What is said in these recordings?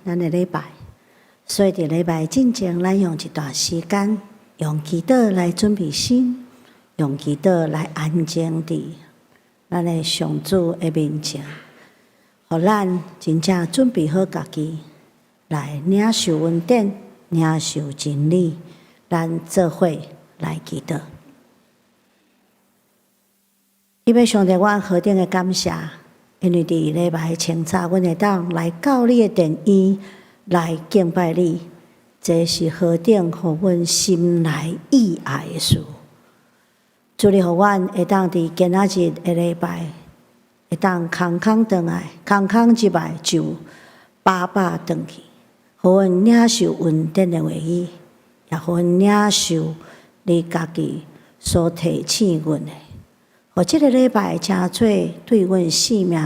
咱的禮拜，所以佇禮拜進前，咱用一段時間，用祈禱來準備心，用祈禱來安靜佇咱的上主的面前，予咱真正準備好家己來領受恩典、領受真理，咱做伙來祈禱。天父上帝，我何等的感謝！因為佇禮拜清早，阮會當來到你的殿院來敬拜你，這是何等予阮心內意愛的事。主你予阮會當佇今仔日的禮拜，會當空空轉來，空空入來就飽飽轉去，予阮領受恩典的話語，也予阮領受你家己所提醒阮的。予這个禮拜成做對阮生命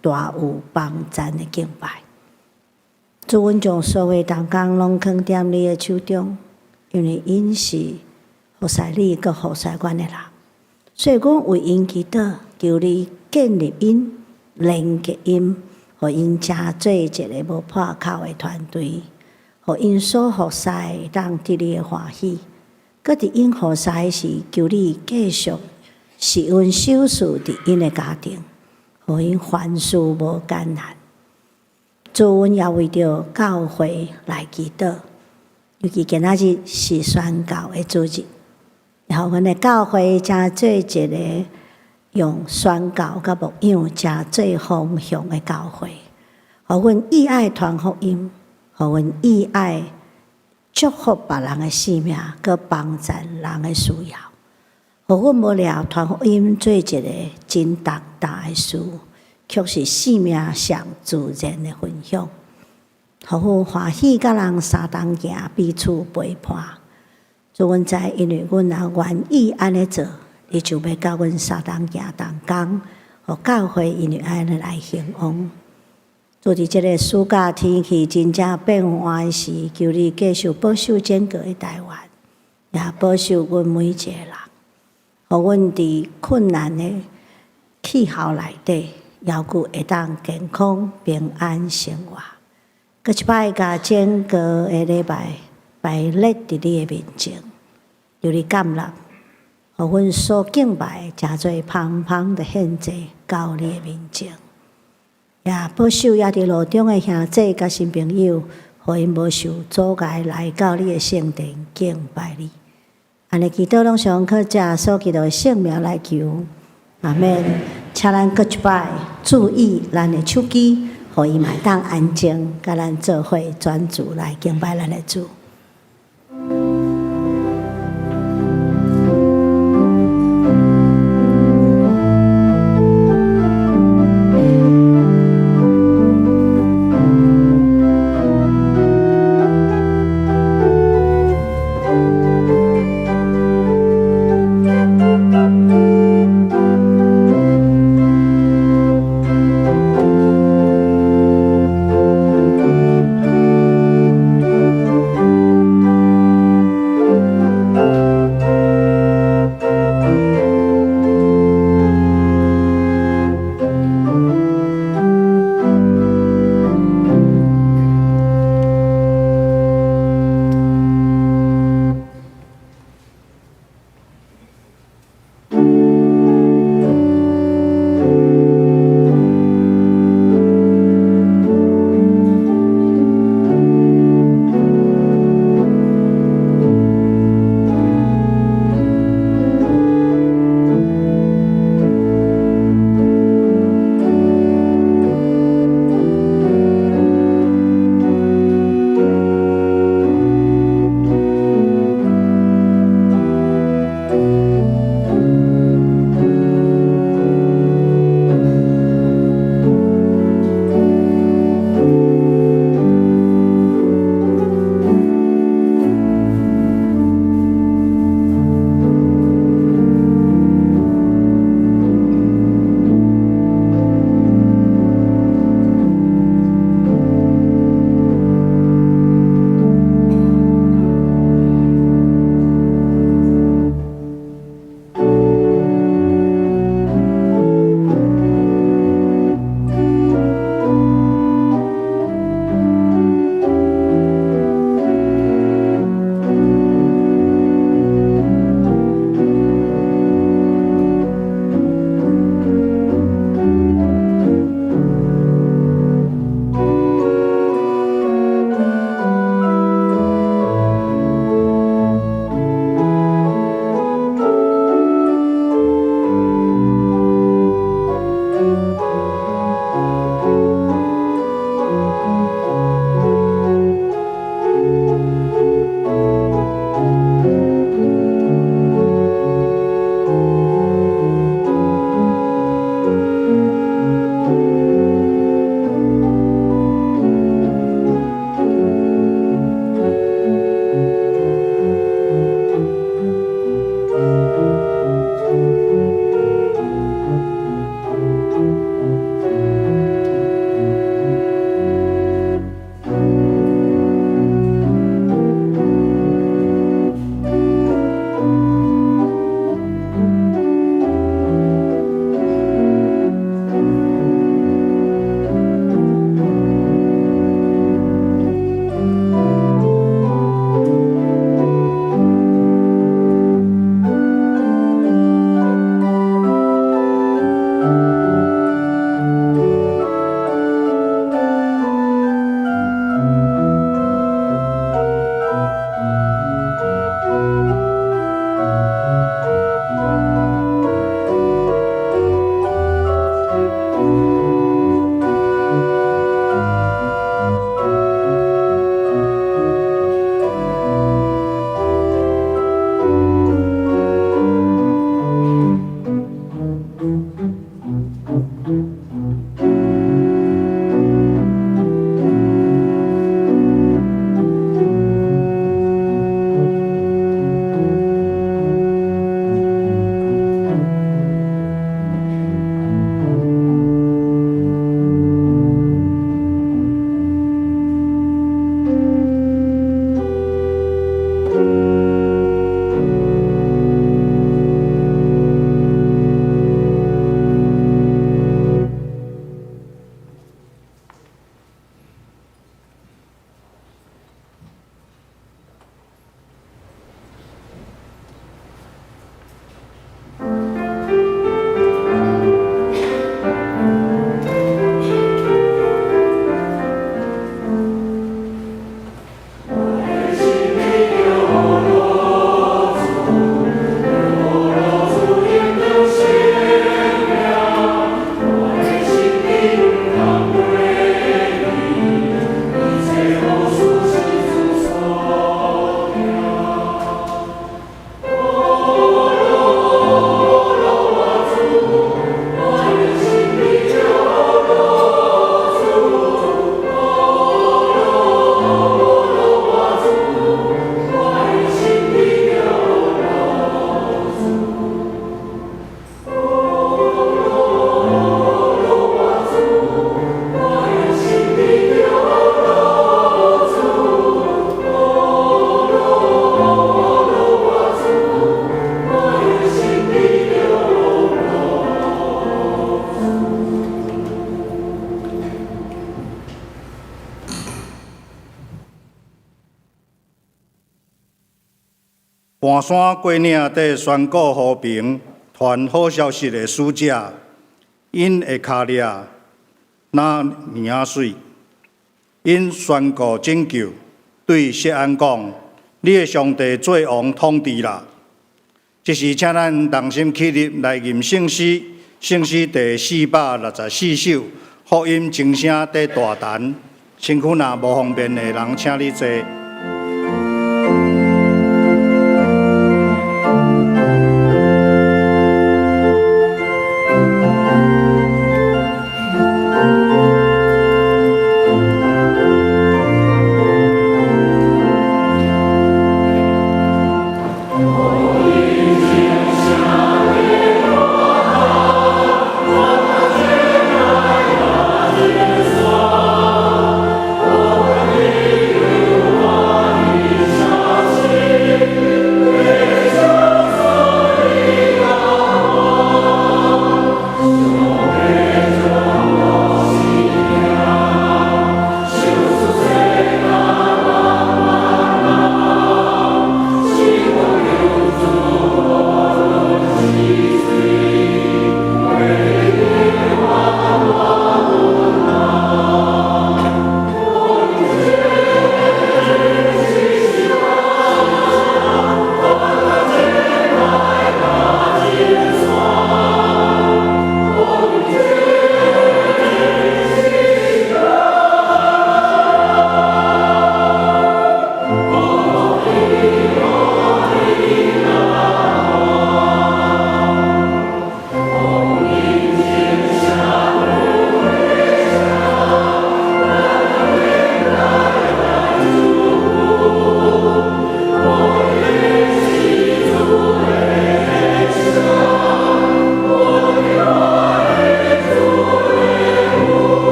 大有幫贊的敬拜。主，阮將所有同工攏囥佇你的手中，因為𪜶是服侍你，閣服侍阮的人，所以阮為𪜶祈禱，求你建立𪜶、連結𪜶，予𪜶成做一个無破口的團隊，予𪜶所服侍會當得你的歡喜。閣佇𪜶服侍時，求你繼續施恩賞賜佇𪜶的家庭，予𪜶凡事無艱難。主，阮也為著教會來祈禱，尤其今仔日是宣教的主日，予阮的教會成做一个用宣教佮牧養成做方向的教會，予阮意愛傳福音，予阮意愛祝福別人的生命，閣幫贊人的需要。予阮無掠傳福音做一个真重大的事，卻是生命上自然的分享。予阮歡喜佮人相同行，彼此陪伴。主，阮知，因為阮若願意按呢做，你就欲佮阮相同行同工，予教會因為按呢來興旺。主，佇這个暑假天氣真正變換的時，求你繼續保守整個的台灣，也保守阮每一個人。予阮佇困難的氣候內底，猶閣會當健康平安生活。閣一擺共整個的禮拜擺列佇你的面前，求你接納，予阮所敬拜成做芳芳的獻祭到你的面前。也保守猶佇路中的兄弟佮新朋友，予𪜶無受阻礙來到你的聖殿敬拜你。按呢祈禱攏是靠主耶穌基督的聖名來求，阿們。請咱閣一擺注意咱的手機，予伊嘛會當安靜，佮咱做伙專注來敬拜咱的主。盤山過嶺地宣告和平、傳好消息的使者，𪜶的跤跡若爾仔媠。𪜶宣告拯救，對錫安講：你的上帝做王統治啦！這時，請咱同心起立來吟聖詩，聖詩第464首，福音真聲佇大陳。身軀若無方便的人，請你坐。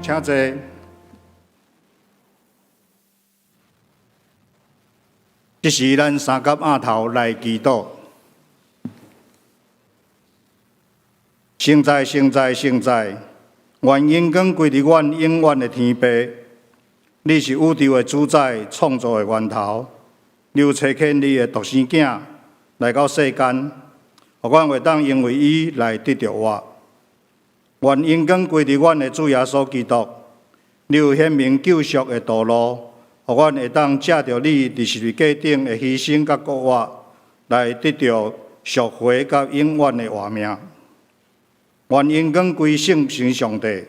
請坐。這時，咱三佮按頭來祈禱。聖哉，聖哉，聖哉！願榮光歸佇阮永遠的天父。你是宇宙的主宰，創造的源頭。你有差遣你的獨生囝來到世間，予阮會當因為伊來得著活。願榮光歸佇阮的主耶穌基督。你有顯明救贖的道路，予阮會當藉著你佇十字架頂的犧牲佮復活，來得著贖回佮永遠的活命。願榮光歸聖神上帝，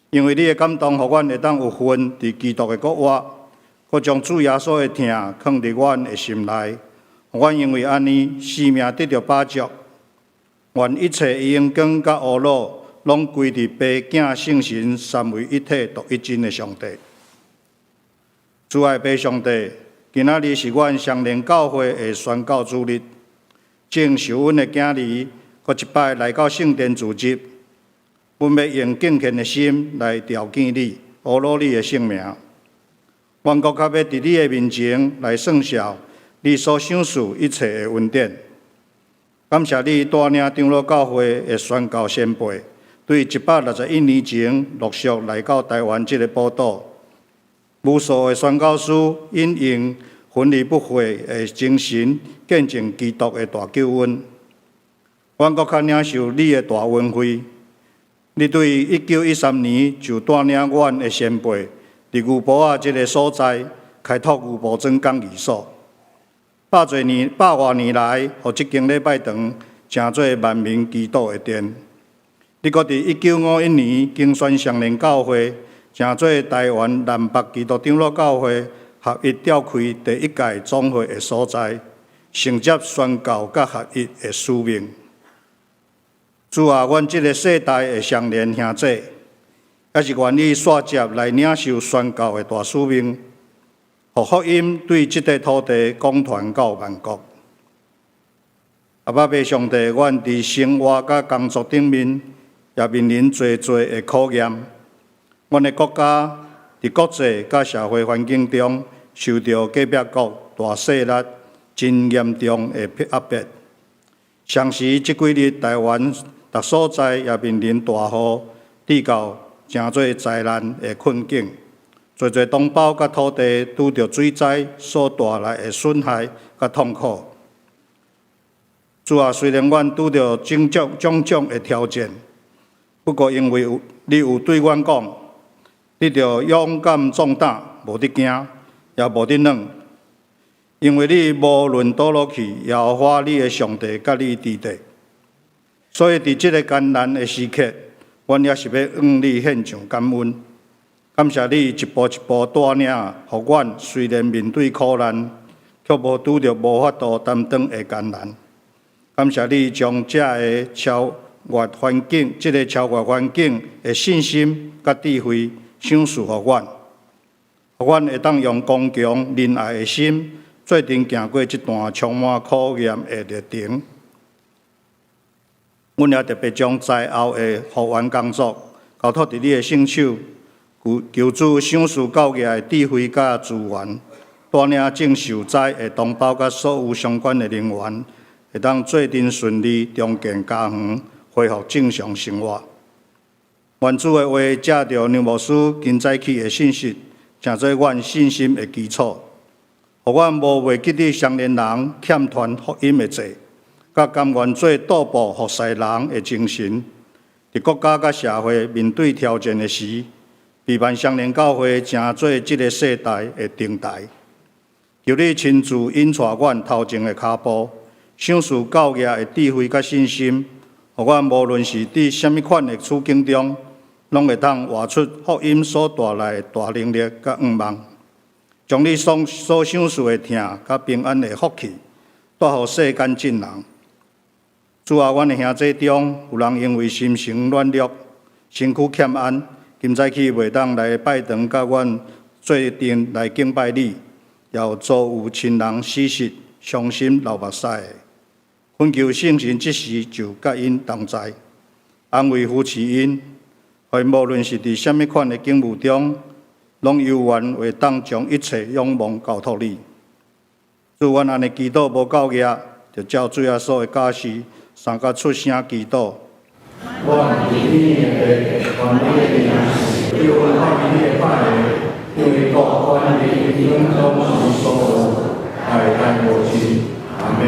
因為你的感動，予阮會當有份佇基督的復活，閣將主耶穌的疼囥佇阮的心內，予阮因為按呢，性命得著飽足。願一切榮光佮呵咾，攏歸佇父囝聖神三位一體獨一真的上帝。主愛父上帝，今仔日是阮雙連教會的宣教主日，正受阮的囝兒閣一擺來到聖殿主日，阮欲用敬虔的心來朝見你，呵咾你的聖名。阮閣較欲佇你的面前來算數你所賞賜一切的恩典。感謝你帶領長老教會的宣教先輩，對161年前陸續來到台灣這个寶島。無數的宣教師引用分離不悔的精神，見證基督的大救恩。阮閣較領受你的大恩惠。你對1913年就帶領阮的先輩，佇牛埔仔這个所在開拓牛埔莊講義所。百濟年、百外年來，予這間禮拜堂成做萬民祈禱的殿。你閣佇1951年揀選雙連教會，成做台灣南北基督長老教會合一召開第一屆總會的所在，承接宣教佮合一的使命。主啊，阮這个世代的雙連兄弟，也是願意紲接來領受宣教的大使命，予福音對這塊土地廣傳到萬國。阿爸父上帝，阮佇生活佮工作頂面也面臨濟濟的考驗。阮的國家佇國際佮社會環境中受著隔壁國大勢力真嚴重的壓迫。同時，這幾日台灣逐所在也面臨大雨，致到成做災難的困境。濟濟同胞佮土地拄著水災所帶來的損害佮痛苦。主啊，雖然阮拄著種種種種的挑戰，不過因為有你有對阮講，你著勇敢壯膽，無得驚，也無得軟，因為你無論佗落去，耶和華你的上帝佮你佇咧。所以佇這个艱難的時刻，阮也是欲向你獻上感恩，感謝你一步一步帶領，予阮雖然面對苦難，卻無拄著無法度擔當的艱難。感謝你將這个超越環境、這个超越環境的信心佮智慧賞賜予阮，予阮會當用剛強仁愛的心，做陣行過這段充滿考驗的歷程。阮也特別將災後的復原工作交託佇你的聖手，求求主賞賜夠額的智慧佮資源，帶領眾受災的同胞佮所有相關的人員，會當做陣順利重建家園，恢復正常生活。願主的話藉著梁牧師今早起的信息，成做阮信心的基礎，予阮無袂記得雙連人欠傳福音的債，佮甘願做倒步服侍人的精神，佇國家佮社會面對挑戰的時，期盼雙連教會成做這个世代的燈台。求你親自引帶阮頭前的跤步，賞賜夠額的智慧佮信心，予阮無論是佇啥物款的處境中，攏會當活出福音所帶來的大能力佮願望，將你所所賞賜的疼佮平安的福氣，帶予世間眾人。主啊，阮的兄弟中有人因為心神軟弱、身軀欠安，今早起袂當來拜堂佮阮做陣來敬拜你，也有遭遇親人死殁、傷心流目屎的。懇求聖神這時就佮𪜶同在，安慰扶持𪜶，予𪜶無論是佇啥物款的境遇中，攏猶原會當將一切仰望交託你。主，阮按呢祈禱無夠額，就照主耶穌的教示，三甲出聲祈禱。阮佇天的父，願你的名受尊，願你的百的，因為國權力榮光攏是所有，代代無盡。阿們。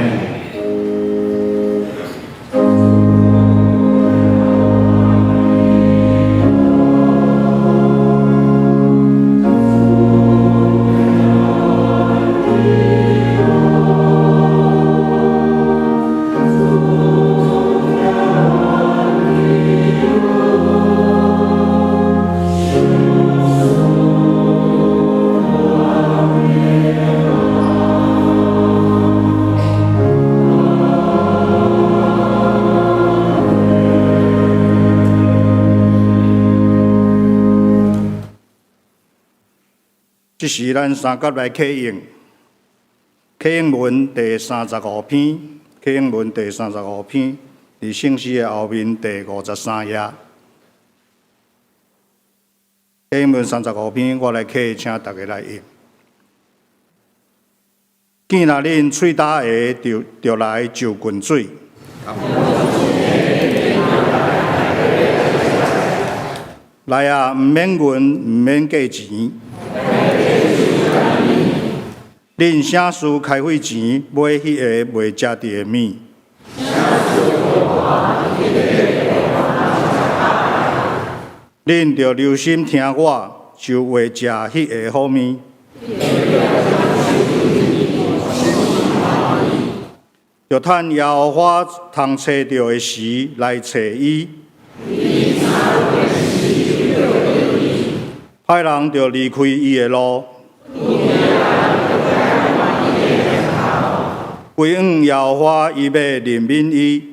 這時咱三甲來啟應，啟應文第三十五篇，啟應文第三十五篇，佇聖詩的後面第53頁。啟應文三十五篇，我來啟，請大家來應。見若恁喙焦的，就著來就近水。來啊，毋免銀，毋免價錢。恁啥事開費錢買彼个袂食著的物？恁著留心聽我，就會食彼个好物。著趁耶和華通揣著的時來揣伊。歹人著離開伊的路。歸向耶和華，伊欲憐憫伊。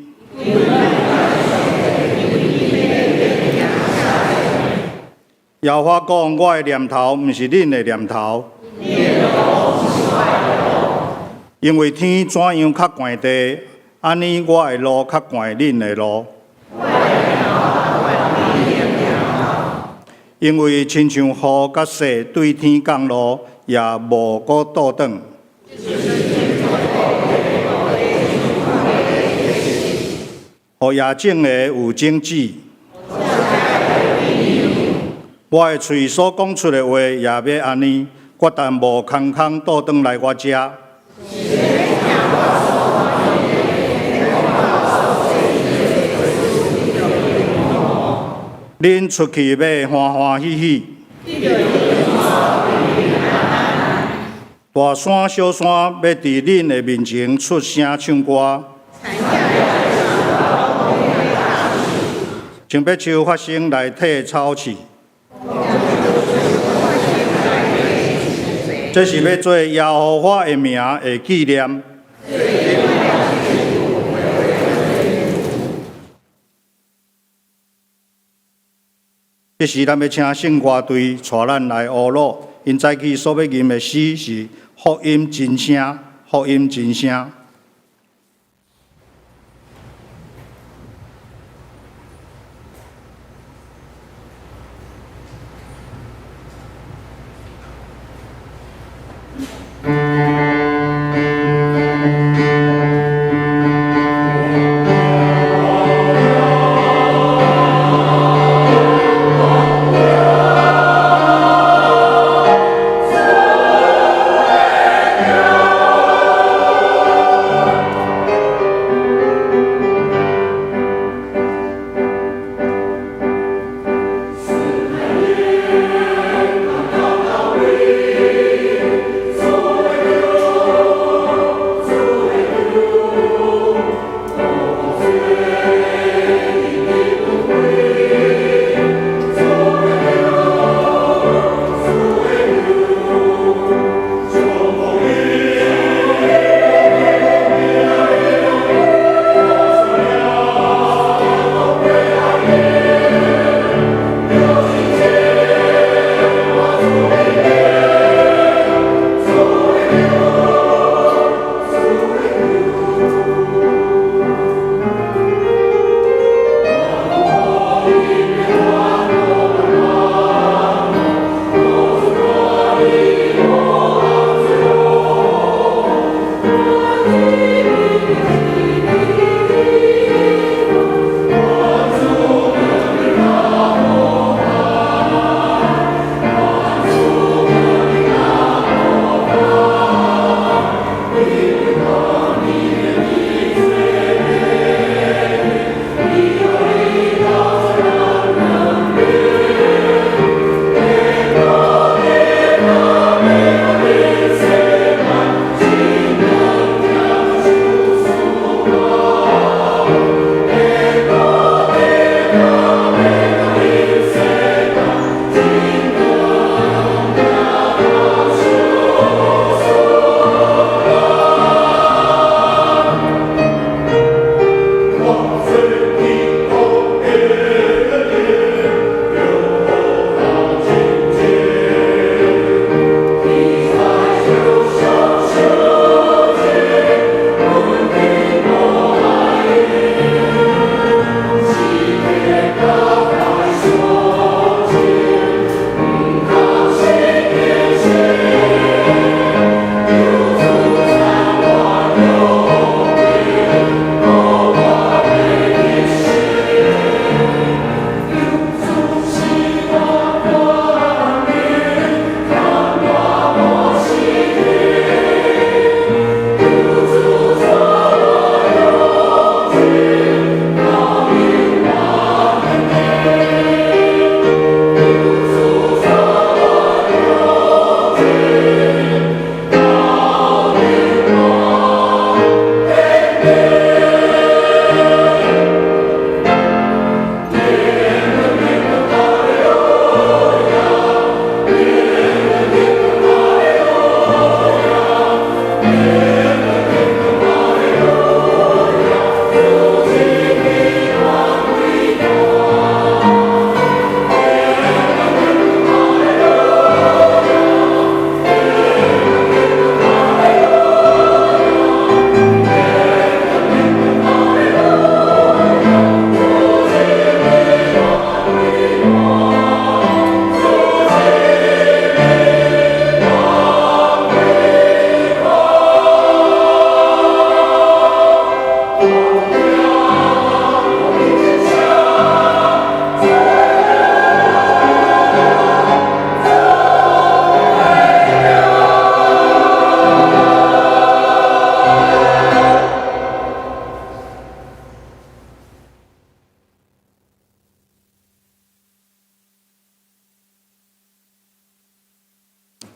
耶和華講：我的念頭毋是恁的念頭。因為天怎樣較懸地，按呢我的路較懸恁的路。因為親像雨佮雪對天降落，也無閣倒轉。予野種的有種子。我的喙所講出的話也欲按呢，決但無空空倒轉來我遮。恁出去欲歡歡喜喜，大山小山欲佇恁的面前出聲唱歌。松柏樹發聲來替草刺，這是欲做耶和華的名的紀念。這時，咱欲請聖歌隊帶咱來呼嚕。𪜶早起所欲吟的詩是福音真聲，福音真聲。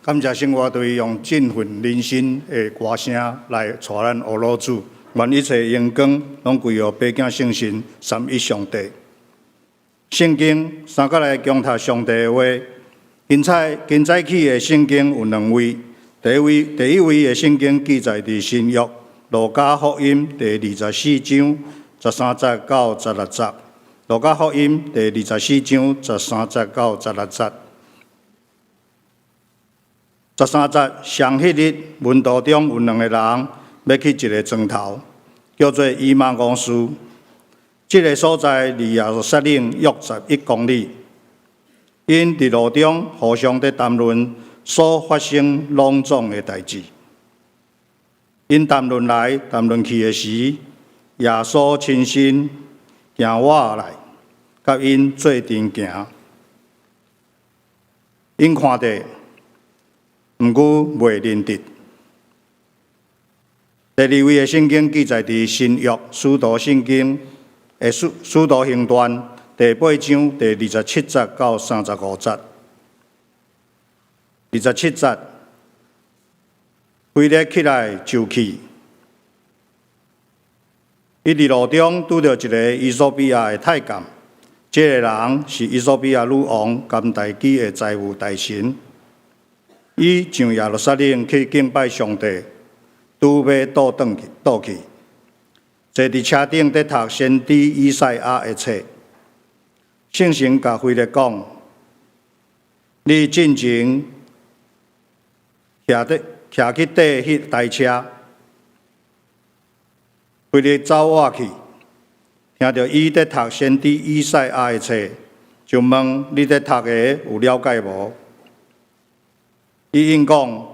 感謝聖樂隊用振奮人心的歌聲來帶咱學老主，願一切榮光攏歸予爸囝聖神三一上帝。聖經三角來恭讀上帝的話，今早今早起的聖經有兩位，第一位第一位的聖經記載佇新約路加福音第二十四章十三節到十六節。路加福音第二十四章十三節到十六節。十三節，上彼日，門徒中有兩个人欲去一个庄頭，叫做以馬忤斯。這个所在離耶路撒冷約十一公里。𪜶佇路中互相佇談論所發生攏總的代誌。𪜶談論來談論去的時，耶穌親身行倚來，佮𪜶做陣行。𪜶看著，毋過袂認得。第二位的聖經記載佇新約使徒聖經的使使徒行傳第八章第二十七節到三十五節。二十七節，腓力起來就去。伊佇路中拄著一个衣索比亞的太監，這个人是衣索比亞女王甘大基的財務大臣。伊上耶路撒冷去敬拜上帝，拄欲倒轉去倒去，坐佇車頂佇讀先知以賽亞的冊。聖神共腓力講：你進前徛佇徛去綴彼台車。腓力走倚去，聽著伊佇讀先知以賽亞的冊，就問：你佇讀的有了解無？伊應講：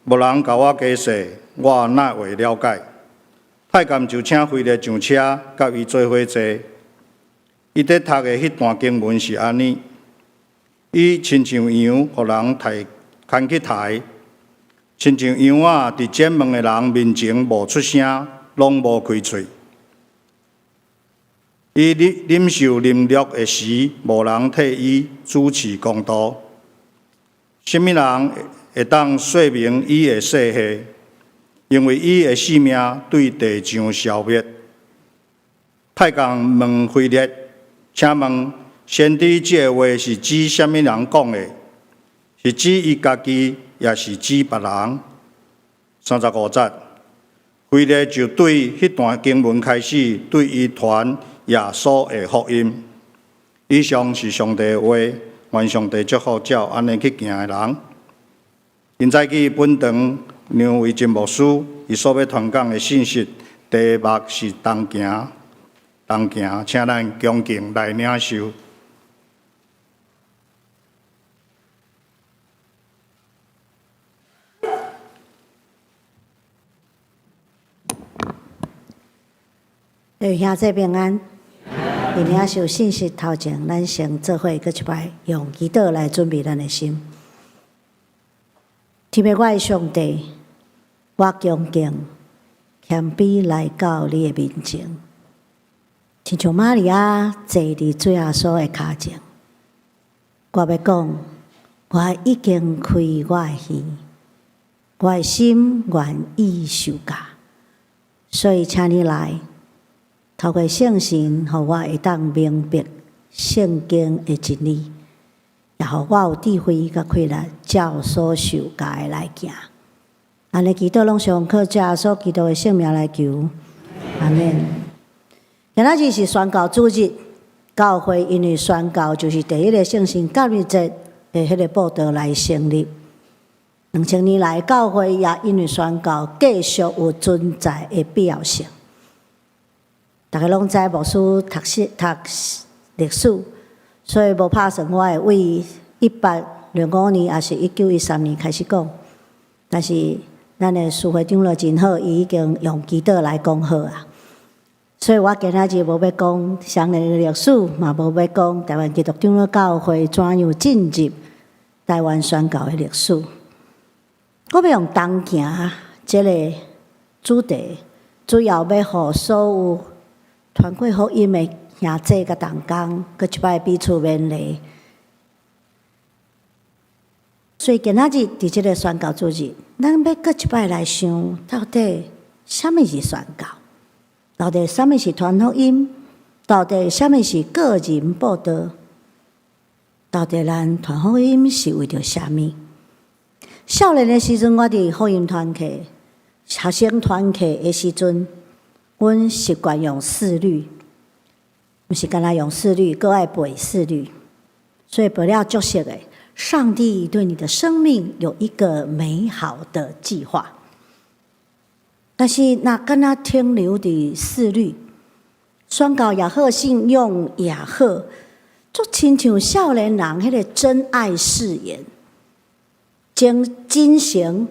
無人共我解釋，我哪會了解？太監就請腓力上車，佮伊做伙坐。伊佇讀的彼段經文是按呢：伊親像羊，予人刣牽去刣，親像羊仔佇剪毛的人面前無出聲，攏無開喙。伊忍忍受凌辱的時，無人替伊主持公道。啥物人會當說明伊的世系？因為伊的性命對地上消滅。太監問腓力：請問先知這個話是指啥物人講的？是指伊家己，抑是指別人？三十五節，腓力就對彼段經文開始對伊傳耶穌的福音。以上是上帝的話，願上帝祝福照按呢去行的人。今早起本堂梁維真牧師，伊所欲傳講的信息題目是同行，同行，請咱恭敬來領受。各位兄弟平安。佇領受信息頭前，咱先做伙閣一擺用祈禱來準備咱的心。天父我的上帝，我恭敬謙卑來到你的面前，親像瑪利亞坐佇主耶穌的跤前。我欲講，我已經開我的耳，我的心願意受教，所以請你來。透過聖神，予我會當明白聖經的真理，也予我有智慧佮氣力，照所受教的來行。按呢祈禱攏是靠主耶穌基督的聖名來求，阿們。今仔日是宣教主日，教會因為宣教就是第一个聖神降臨節的彼个報道來成立。兩千年來，教會也因為宣教繼續有存在的必要性。逐家攏知牧師讀史讀歷史，所以無拍算我會為一八六五年，抑是一九一三年開始講。但是咱的司會長老真好，伊已經用祈禱來講好啊。所以我今仔日無欲講相連的歷史，嘛無欲講台灣基督長老教會怎樣進入台灣宣教的歷史。我欲用同行這个主題，主要欲予所有傳過福音的兄弟佮同工，閣一擺彼此勉勵。所以今仔日佇這个宣教主日，咱欲閣一擺來想，到底啥物是宣教？到底啥物是傳福音？到底啥物是個人佈道？到底咱傳福音是為著啥物？少年的時陣，我佇福音團契、學生團契的時陣，阮習慣用四律，毋是干焦用四律，閣愛背四律，所以背了足熟的。上帝對你的生命有一個美好的計劃，但是若干焦停留佇四律，宣告也好，信用也好，足親像少年人彼个真愛誓言，真真誠，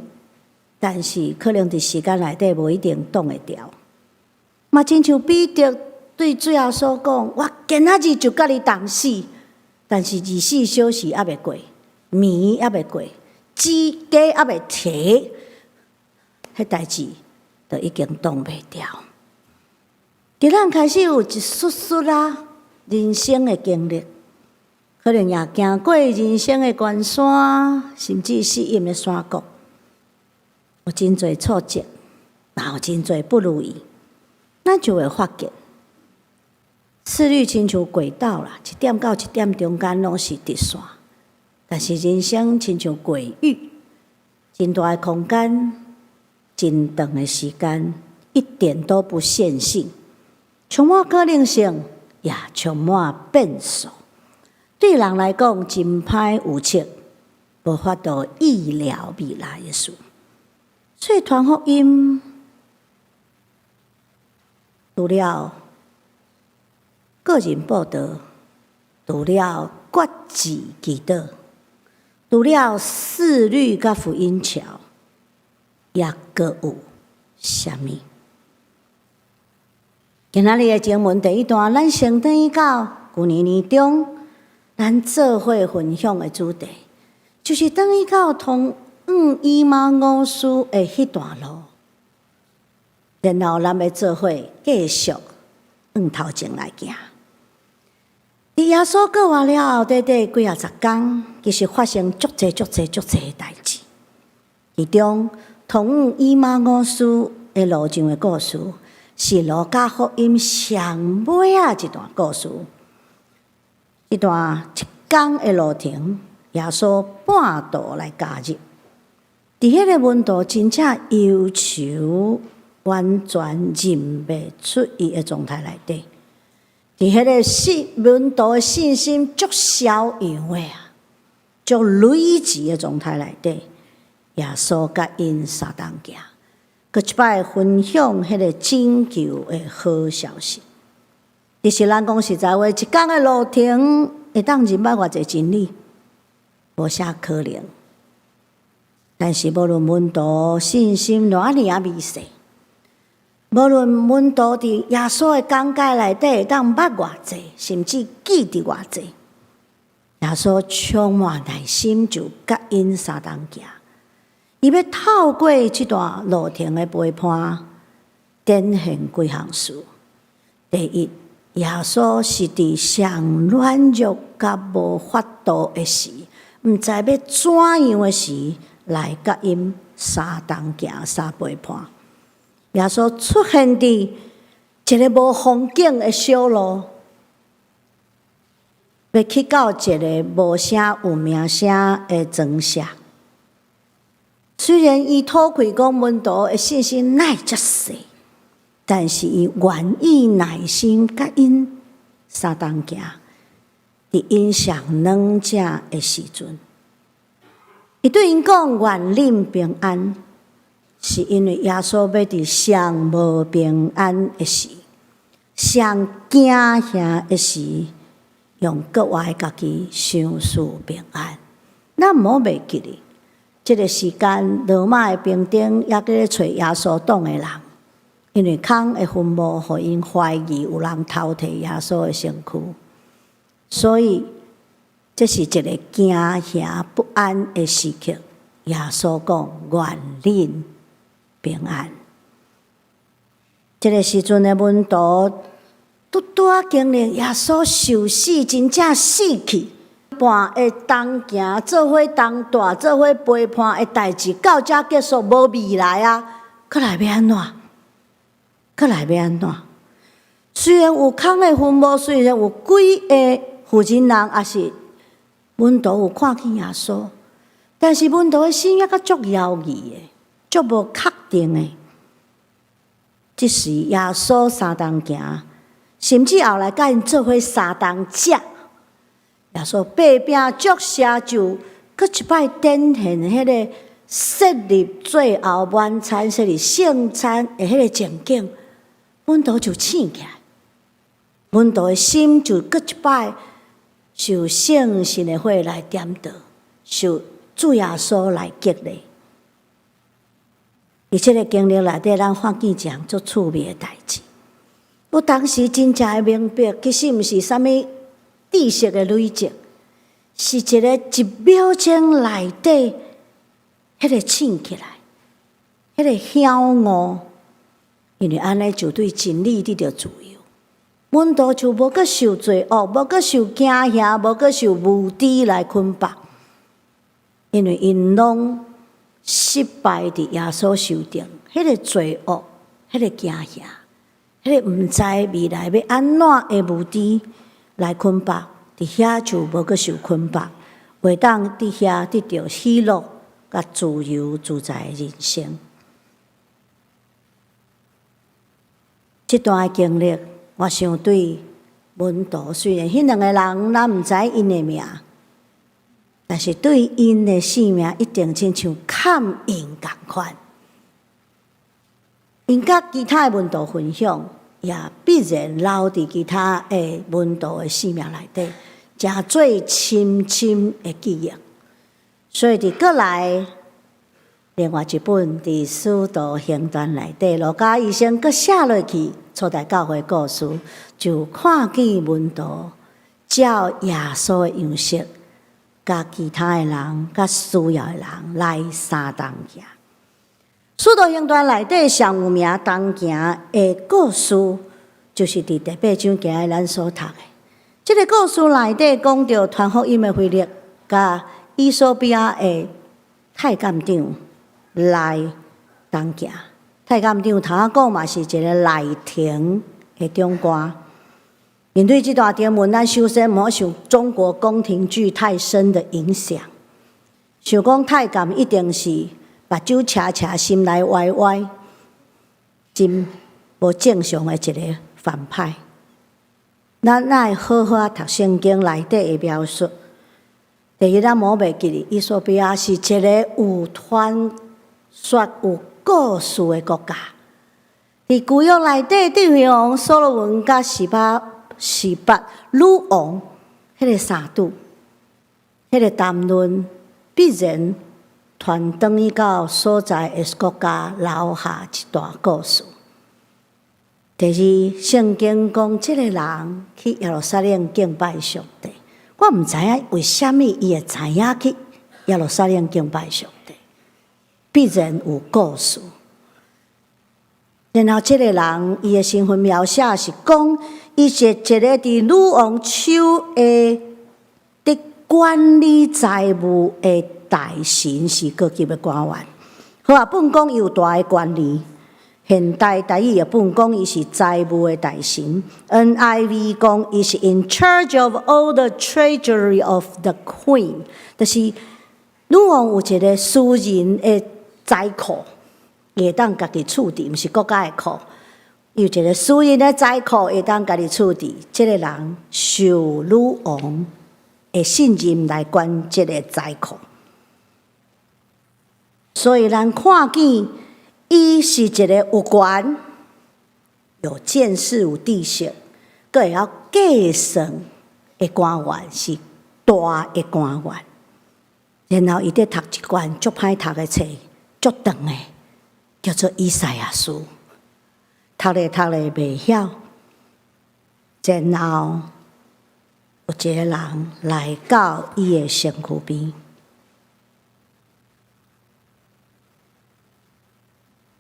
但是可能佇時間內底無一定擋會牢。嘛親像彼得對主耶穌講：“我今仔日就佮你同死。”但是24小時猶未過，暝猶未過，雞雞猶未啼，彼代誌就已經擋袂牢。佇咱開始有一絲絲啦人生的經歷，可能也行過人生的關山，甚至死蔭的山谷，有真濟挫折，也有真濟不如意，咱就會發現，四律親像軌道啦，一點到一點中間攏是直線，但是人生親像軌域，真大的空間，真長的時間，一點都不線性，充滿可能性，也充滿變數。對人來講，真歹預測，無法度預料未來的事。所以傳福音，除了個人佈道，除了決志祈禱，除了四律佮福音橋，猶閣有啥物？今仔日的經文第一段，咱先轉去到舊年年中，咱做伙分享的主題，就是轉去到通往以馬忤斯的彼段路。然後咱欲做伙繼續向頭前來行。佇耶穌過活了後，短短幾仔十工，其實發生足濟足濟足濟的代誌。其中，通往以馬忤斯的路上的故事，是路加福音上尾仔一段故事。這段一工的路程，耶穌半途來加入。佇彼个門徒真正憂愁，完全認袂出伊的狀態內底。佇彼个信門徒的信心足消揚的啊，足累積的狀態內底，耶穌佮𪜶相同行，閣一擺分享彼个拯救的好消息。其實咱講實在話，一工的路程會當認捌偌濟真理，無啥可能。但是無論門徒信心偌爾仔微細，無論門徒佇耶穌的講解內底會當捌偌濟，甚至記得偌濟，耶穌充滿耐心就佮𪜶相同行。伊欲透過這段路程的陪伴，展現幾項事。第一，耶穌是佇上軟弱佮無法度的時，毋知欲怎樣的時，來佮𪜶相同行、相陪伴。耶穌出現佇一个無風景的小路，欲去到一个無啥有名聲的莊舍。雖然伊討氣講門徒的信心哪會遮細，但是伊願意耐心佮𪜶相同行，佇𪜶上軟正的時陣，伊對𪜶講願恁平安，是因為耶穌欲佇上無平安的時，上驚嚇的時，用閣活的家己賞賜平安。咱毋好袂記得，這个時間羅馬的兵丁猶閣咧揣耶穌黨的人，因為空的墳墓予𪜶懷疑有人偷提耶穌的身軀，所以這是一个驚嚇不安的時刻。耶穌講：願恁平安。這个時陣的門徒拄拄仔經歷耶穌受死，真正死去，伴的同行，做伙同蹛，做伙陪伴的代誌，到遮結束無未來啊！閣來欲按怎？閣來欲按怎？雖然有空的墳墓，雖然有幾个婦人人，抑是門徒有看見耶穌，但是門徒的心猶閣足猶豫的，足無確定的。這時耶穌相同行，甚至後來佮𪜶做伙相同食。耶穌擘餅祝謝，就閣一擺展現彼个設立最後晚餐、設立聖餐的彼个情景，門徒就醒起來，門徒的心就閣一擺受聖神的火來點著，受主耶穌來激勵。佇這个經歷內底，咱看見一項足趣味的代誌。我當時真正會明白，其實毋是啥物知識的累積，是一个一秒鐘內底，彼个醒起來，彼个曉悟，因為按呢就對真理得著自由。門徒就無閣受罪惡，無閣受驚嚇，無閣受無知來捆綁，因為𪜶攏失敗佇耶穌手中，彼个罪惡，彼个驚嚇，彼个毋知未來欲按怎的無知來捆綁，佇遐就無閣受捆綁，會當佇遐得著喜樂佮自由自在的人生。這段的經歷，我想對門徒，雖然彼兩个人咱毋知𪜶的名，但是對𪜶的生命一定親像崁印仝款。𪜶佮其他的門徒分享，也必然留佇其他的門徒的生命內底，成做深深的記憶。所以佇閣來另外一本佇《使徒行傳》內底，路加醫生閣寫落去，初代教會故事，就看見門徒照耶穌的樣式，佮其他的人、佮需要的人來相同行。《使徒行傳》內底上有名同行的故事，就是佇第八章今日咱所讀的。這个故事內底講著傳福音的腓力，佮衣索比亞的太監長來同行。太監長頭仔講嘛是一个內廷的長官。面對這段經文，咱首先毋好受中國宮廷劇太深的影響，想講太監一定是目睭斜斜、心內歪歪、真無正常的一个反派。咱愛好好仔讀聖經內底的描述。第一，咱毋好袂記得，衣索比亞是一个有傳說、有故事的國家。佇舊約內底，智慧王所羅門佮示巴女王，彼个三拄，彼个談論必然傳轉去到所在的國家，留下一段故事。第二，聖經講這个人去耶路撒冷敬拜上帝，我毋知影為啥物伊會知影去耶路撒冷敬拜上帝，必然有故事。然後這个人伊的身份描寫是講，伊是一个佇女王手下佇管理財務的大臣，是高級的官員。和合本講伊有大的權力。現代台語譯本講伊是財務的大臣。NIV 講伊是 in charge of all the treasury of the queen，就是女王有一个私人的財庫，會當家己處置，毋是國家的庫。有一个私人的財庫會當家己處置。這个人受女王的信任來管這个財庫，所以咱看見伊是一个有權、有見識、有知識，閣會曉計算的官員，是大的官員。然後伊佇讀一卷足歹讀的冊，足長的，叫做以賽亞書。讀咧讀咧袂曉，然後有一个人來到伊的身軀邊。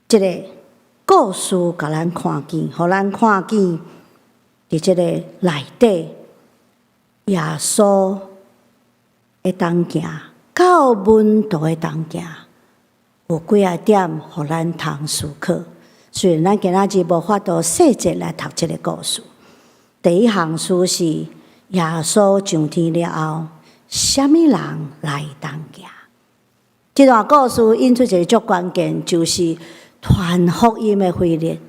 這个故事共咱看見，予咱看見佇這个內底，耶穌的同行，到門徒的同行，有幾仔點予咱通思考。雖然咱今仔日無法度細節來讀這个故事。第一項事是耶穌上天了後，啥物人來同行？這段故事引出一个足關鍵，就是傳福音的腓力，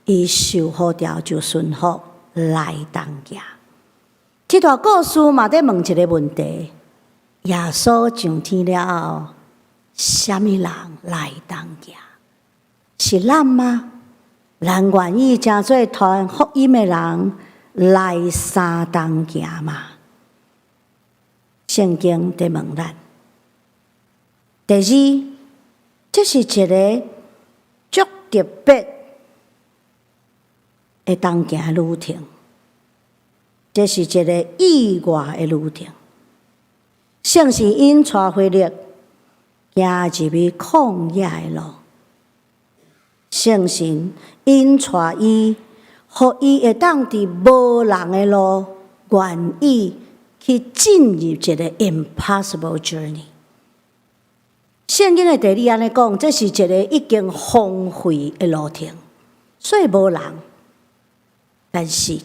伊受呼召就順服來同行。這段故事嘛佇問一个問題：耶穌上天了後，啥物人來同行？是咱嗎？咱願意成做傳福音的人來相同行嗎？聖經佇問咱。第二，這是一个足特別的同行旅程，這是一个意外的旅程。聖神引帶腓力行入去曠野的路，聖神引帶伊，予伊會當佇無人的路，願意去進入一个 impossible journey。聖經的地理按呢講，這是一个已經荒廢的路程，所以無人。但是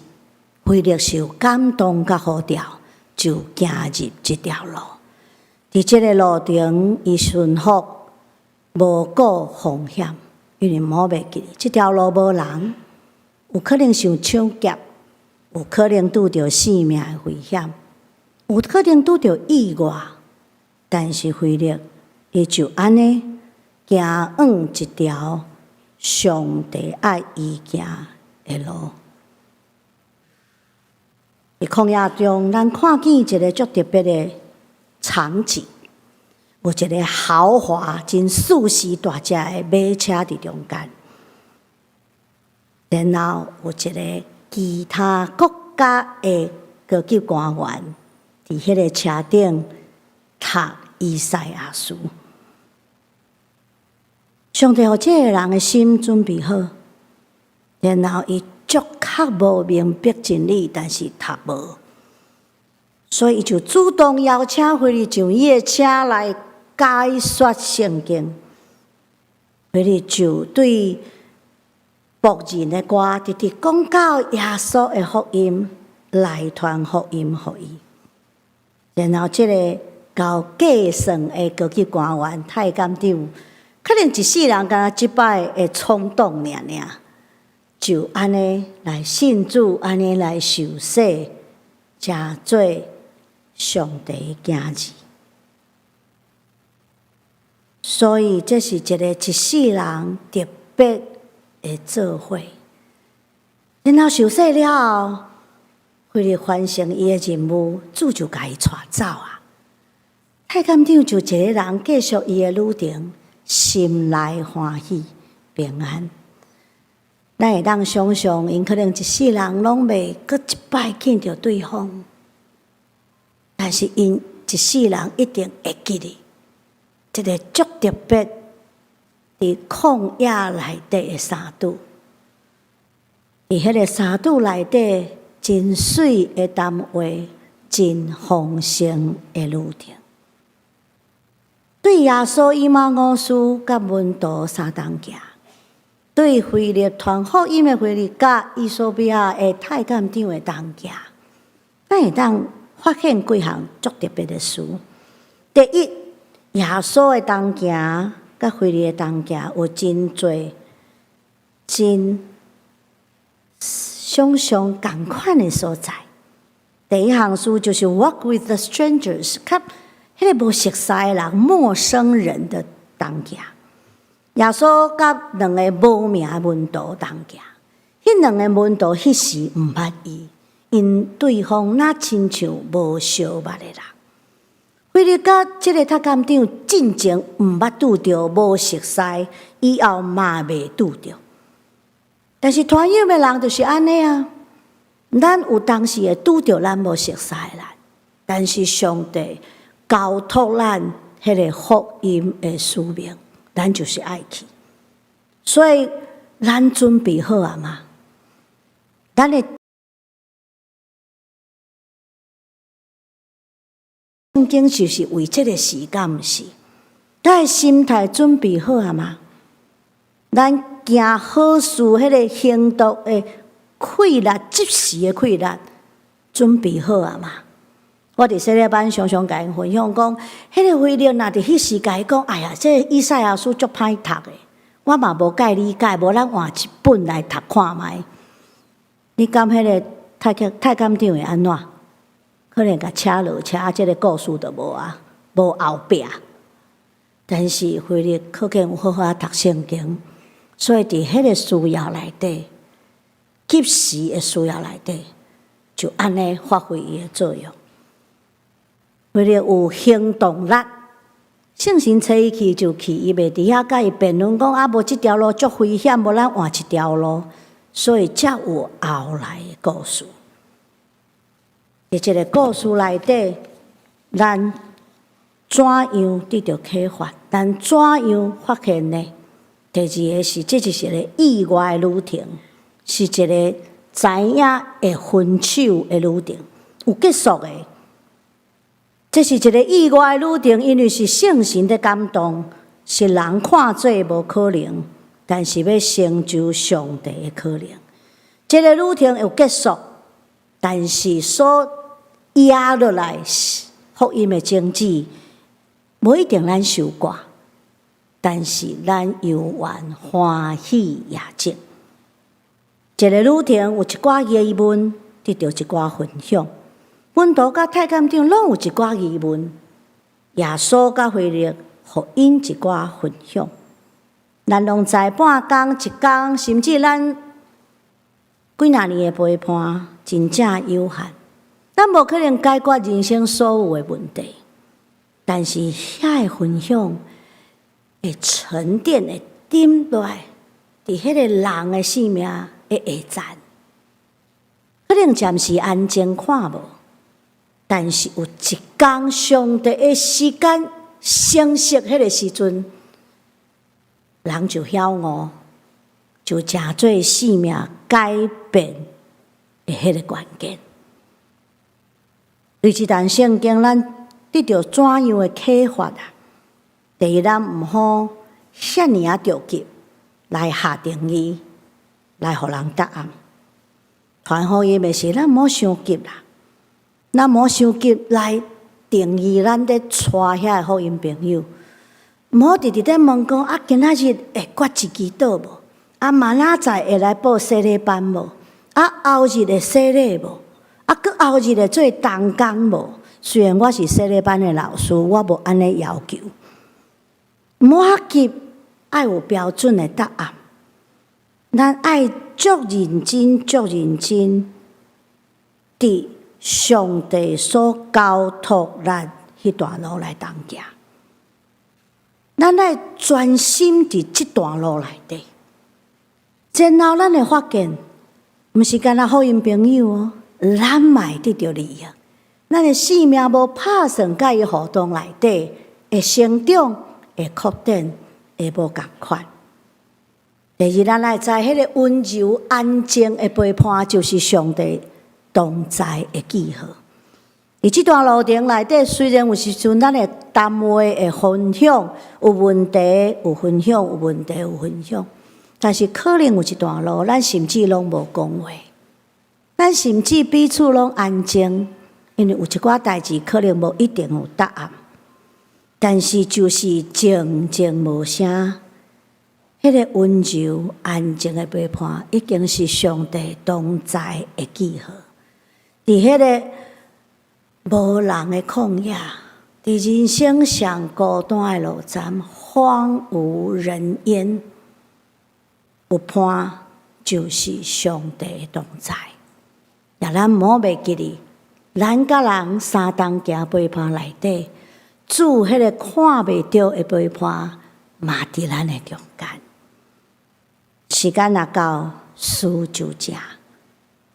腓力受感動佮呼召，就行入這條路。佇這个路程，伊順服，無顧風險，因為毋好袂記，這條路無人，有可能受搶劫，有可能拄著性命的危險，有可能拄著意外。但是腓力，伊就按呢行往一條上帝愛伊行的路。佇曠野中，咱看見一个足特別的場景，有一个豪華、真舒適大隻的馬車佇中間，然後有一个其他國家的高級官員佇彼个車頂讀以賽亞書。上帝予這个人的心準備好，然後伊足較無明白真理，但是讀無，所以伊就主動邀請腓力上伊的車來解說聖經。腓力就對僕人的歌，直直講到耶穌的福音，來傳福音予伊。然後這个𠢕計算的高級官員太監長，可能一世人敢若這擺會衝動爾爾，就按呢來信主，按呢來受洗，成做上帝的囝兒。所以這是一个一世人特別的做伙。然後受洗了後，為了完成伊的任務，主就共伊帶走啊。太監長就一个人繼續伊的旅程，心內歡喜平安。咱會當想像，𪜶可能一世人攏袂閣一擺見著對方，但是𪜶一世人一定會記得這个足特別佇曠野內底的相拄，佇彼个相拄內底真媠的談話，真豐盛的旅程。對耶穌以馬忤斯佮門徒相同行，對腓力傳福音的腓力佮衣索比亞的太監長的同行，咱會當發現幾項足特別的事。第一，耶穌的同行佮腓力的同行有真濟真想像仝款的所在。第一項事就是 walk with the strangers，佮彼个無熟似的人、陌生人的同行。耶穌佮兩个無名的門徒同行，彼兩个門徒彼時毋捌伊，𪜶對方若親像無相捌的人。腓力佮這个太監長進前毋捌拄著，無熟似，以後嘛袂拄著。但是傳福音的人就是按呢啊，咱有當時會拄著咱無熟似的人，但是上帝交託咱彼个福音的使命，咱就是愛去。所以咱準備好啊嗎？咱的。經就是為這个時間，毋是？咱的心態準備好啊嗎？咱行好事，彼个行動的氣力，即時的氣力，準備好啊嗎？我佇洗禮班常常共𪜶分享講，彼个腓力若佇彼時共伊講，哎呀，這个以賽亞書足歹讀的，我嘛無介理解，無咱換一本來讀看覓。你感彼个太監太監長會按怎？可能共請落車，這个故事就無啊，無後壁。但是腓力可見有好好仔讀聖經，所以佇彼个需要內底，及時的需要內底，就按呢發揮伊的作用。腓力有行動力，聖神差伊去就去，伊袂佇遐共伊辯論講啊，無這條路足危險，無咱換一條路，所以才有後來的故事。佇這个故事內底，咱怎樣得著啟發？咱怎樣發現呢？第二个是，這就是一个意外旅程，是一个知影會分手的旅程，有結束的。這是一个意外旅程，因為是聖神的感動，是人看做無可能，但是欲成就上帝的可能。這个旅程有結束，但是所壓落來福音的種子，無一定咱收割，但是咱猶原歡喜贏種。這个旅程有一寡疑問，得著一寡分享。門徒佮太監長攏有一寡疑問，耶穌佮腓力予𪜶一寡分享。咱攏知半工一工，甚至咱幾若年的陪伴，真正有限。咱無可能解決人生所有的問題，但是遐个分享會沉澱，會沉落來，佇彼个人的生命的下層，可能暫時安靜看無。但是有一工上帝的時間成熟，彼个時陣，人就曉悟，就成做生命改變的彼个關鍵。對這段聖經，咱得著怎樣的啟發啊？第一，咱毋好遐爾仔著急來下定義，來予人答案。傳福音的時，咱毋好傷急啦。咱毋好傷急來定義咱咧帶遐个福音朋友，毋好直直咧問講啊，今仔日會決志祈禱無？啊，明仔載會來報洗禮班無？啊，後日會洗禮無？啊，閣後日會做同工無？雖然我是洗禮班的老師，我無按呢要求。毋好急，愛有標準的答案。咱愛足認真、足認真，佇上帝所交託咱彼段路來同行。咱愛專心佇這段路內底，然後咱會發現，毋是干焦福音朋友哦，咱嘛會得著利益。咱的生命無拍算佮伊互動內底，會成長，會擴展，會無仝款。第二，咱愛知彼个溫柔安靜的陪伴，就是上帝同在的記號。佇這段路程內底，雖然有時陣咱會談話會分享，有問題有分享，有問題有分享，但是可能有一段路，咱甚至攏無講話，咱甚至彼此攏安靜，因為有一寡代誌可能無一定有答案，但是就是靜靜無聲，彼个溫柔安靜的陪伴，已經是上帝同在的記號。佇彼个無人的曠野，佇人生上孤單的路站，荒無人煙，有伴就是上帝的同在。也咱毋好袂記得，咱佮人相同行陪伴內底，主彼个看袂著的陪伴，嘛佇咱的中間。時間若到，事就成。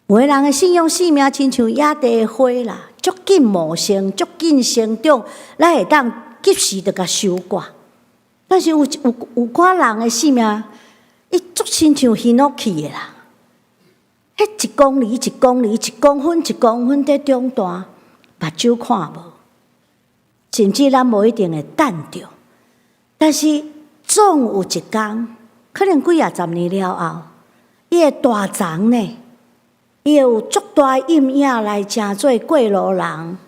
有的人的信仰生命親像野地的花啦，足緊茂盛，足緊成長，咱會當及時就共收割。但是有寡人的生命，伊足親像ヒノキ的啦，彼一公里一公里，一公分一公分佇長大，目睭看無。甚至咱無一定會等著。但是總有一工，可能幾仔十年了後，伊會大叢呢，伊會有足大陰影來成做過路人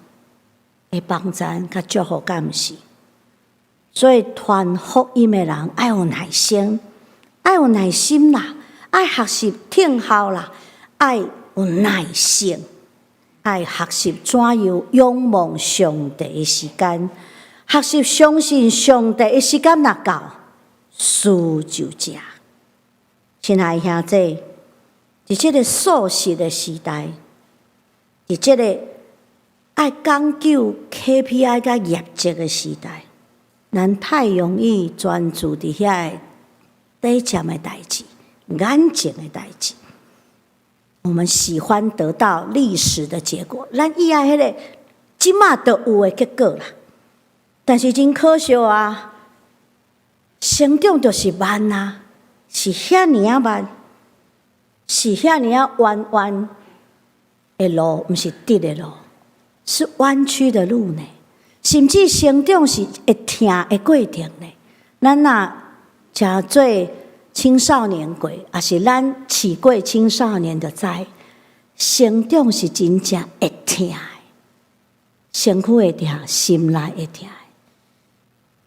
的幫贊佮祝福，敢毋是？所以傳福音的人愛有耐心，愛有耐心啦，愛學習聽候啦，愛有耐性，愛學習怎樣仰望上帝的時間，學習相信上帝的時間若到，事就成。親愛兄弟，佇這个速食的時代，佇這个愛講究 KPI 佮業績的時代，咱太容易專注佇遐個短暫的代誌、眼前的代誌。我們喜歡得到立時的結果，咱伊愛彼个這馬就有的結果啦。但是真可惜啊，成長就是慢啊，是遐爾仔慢，是遐爾仔彎彎的路，毋是直的路，是彎曲的路呢。甚至成長是會疼的過程呢。咱若誠做青少年過，抑是咱試過青少年就知，成長是真正會疼的，身軀會疼，心內會疼。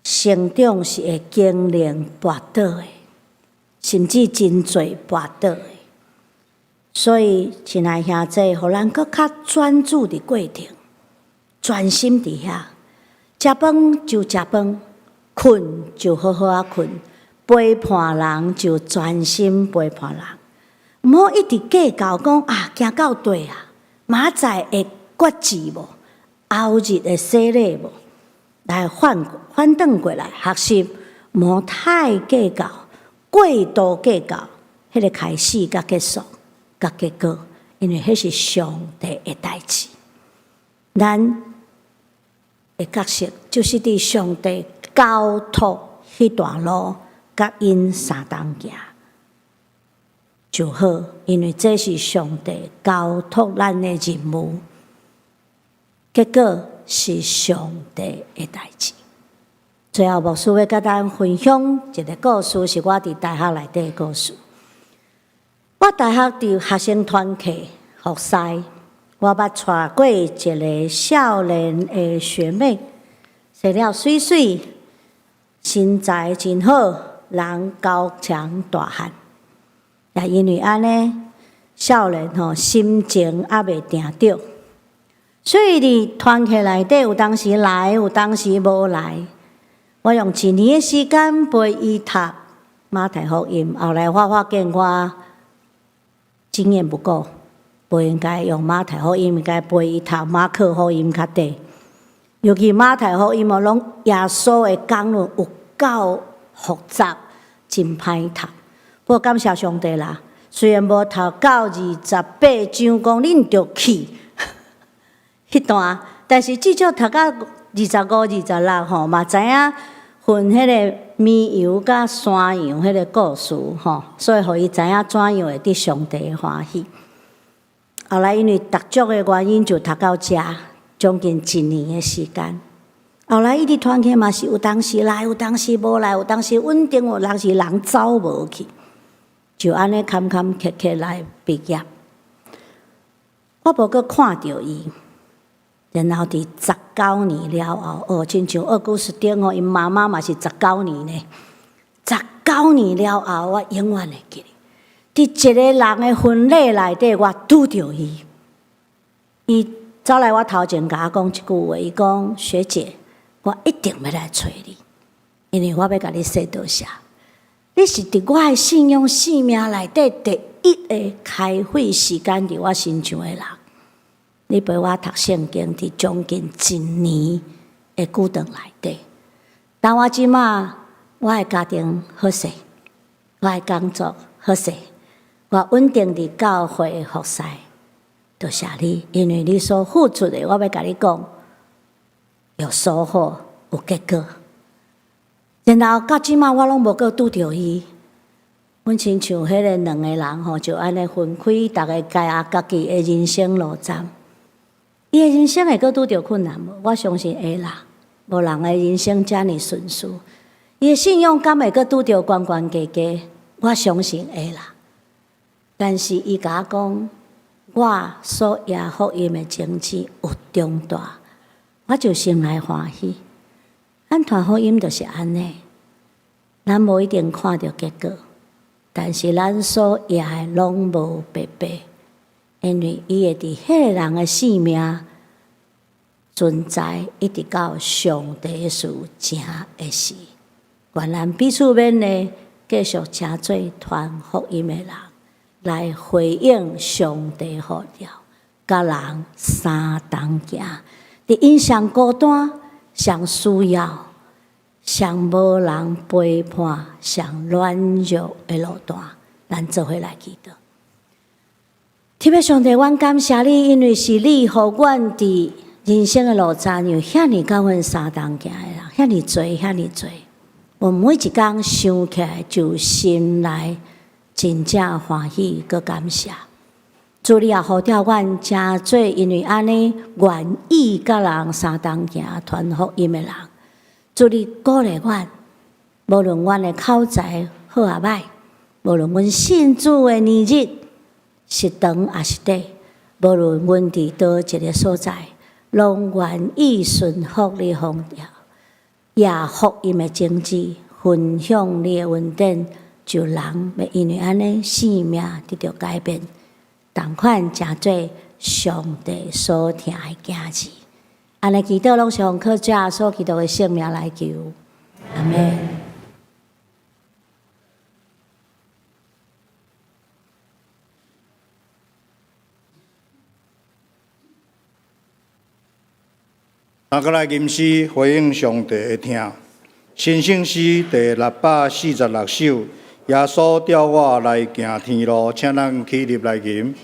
成長是會經歷跋倒的，甚至真濟跋倒的。所以，親愛兄弟，予咱閣較專注佇過程，專心佇遐。食飯就食飯，睏就好好仔睏，陪伴人就專心陪伴人，毋好一直計較講啊，行到佗啊，明仔載會決志無？後日會洗禮無？來反轉過來學習，毋好太計較，過度計較，彼个開始佮結束佮結果，因為彼是上帝的代誌。咱的角色就是佇上帝交託彼段路，佮𪜶相同行就好，因為這是上帝交託咱的任務，結果是上帝的代誌。最後，牧師欲佮咱分享一个故事，是我佇大學內底的故事。我大學佇學生團契服侍，我捌帶過一个少年的學妹，生了媠媠，身材真好，人高強大漢。也因為按呢，少年吼心情猶未定著，所以佇團契內底有當時來，有當時無來。我用一年的時間陪伊讀馬太福音，後來我發現我經驗不夠，不應該用馬太福音，應該陪伊讀馬可福音較對。尤其馬太福音哦，攏耶穌的講論有夠複雜，真歹讀。不過感謝上帝啦，雖然無讀到28章，講恁著去彼段，但是至少讀到25、26吼，嘛知影分彼个綿羊佮山羊彼个故事吼，所以予伊知影怎樣會得上帝的歡喜。後來因為讀書的原因，就讀到遮將近一年的時間。後來伊佇團契嘛是有當時來，有當時無來，有當時穩定，有當時人走無去，就按呢坎坎坷坷來畢業。我無閣看著伊，然後佇十九年了後，哦，親像奧古斯丁哦，𪜶媽媽嘛是十九年呢。十九年了後，我永遠會記得，佇一個人的婚禮內底，我拄著伊。伊走來我頭前，共我講一句話，伊講：“學姐，我一定欲來揣你，因為我欲共你說多謝。你是佇我的信仰生命內底第一個開費時間佇我身上的人。你陪我讀聖經，佇將近一年的久長內底。當我這馬，我的家庭好勢，我的工作好勢，我穩定佇教會服侍，多謝你，因為你所付出的，我欲共你講，有收穫，有結果。然後到這馬我攏無閣拄著伊。阮親像彼个兩个人吼，就按呢分開，逐个行家己的人生路站。伊的人生會閣拄著困難無？我相信會啦。無人的人生遮爾順遂。伊的信仰敢會閣拄著懸懸低低？我相信會啦。但是伊共我講，我所掖福音的種子有長大，我就心內歡喜。咱傳福音就是按呢，咱無一定看著結果，但是咱所掖的攏無白白，因為伊會佇彼个人的生命存在，一直到上帝事成的時。願咱彼此勉勵，繼續成做傳福音的人，來回應上帝呼召，佮人相同行，佇𪜶上孤單、上需要、上無人陪伴、上軟弱的路段，咱做伙來祈禱。天父上帝，阮感謝你，因為是你予阮佇人生的路途有遐爾佮阮相同行的人，遐爾濟，遐爾濟。我每一工想起來，就心內真正歡喜，閣感謝。主你也呼召阮成做，因為按呢願意佮人相同行、傳福音的人。主你鼓勵阮，無論阮的口才好抑歹，無論阮信主的年日是長抑是短，無論阮佇佗一个所在，攏願意順服你呼召，掖福音的種子，分享你的恩典，就人欲因為按呢生命得著改變，同款成做上帝所疼的囝兒。按呢祈禱攏是奉靠主耶穌基督的聖名來求，阿們。咱閣來吟詩回應上帝的疼。新聖詩第646首，耶穌召我來行天路，請咱起立來吟。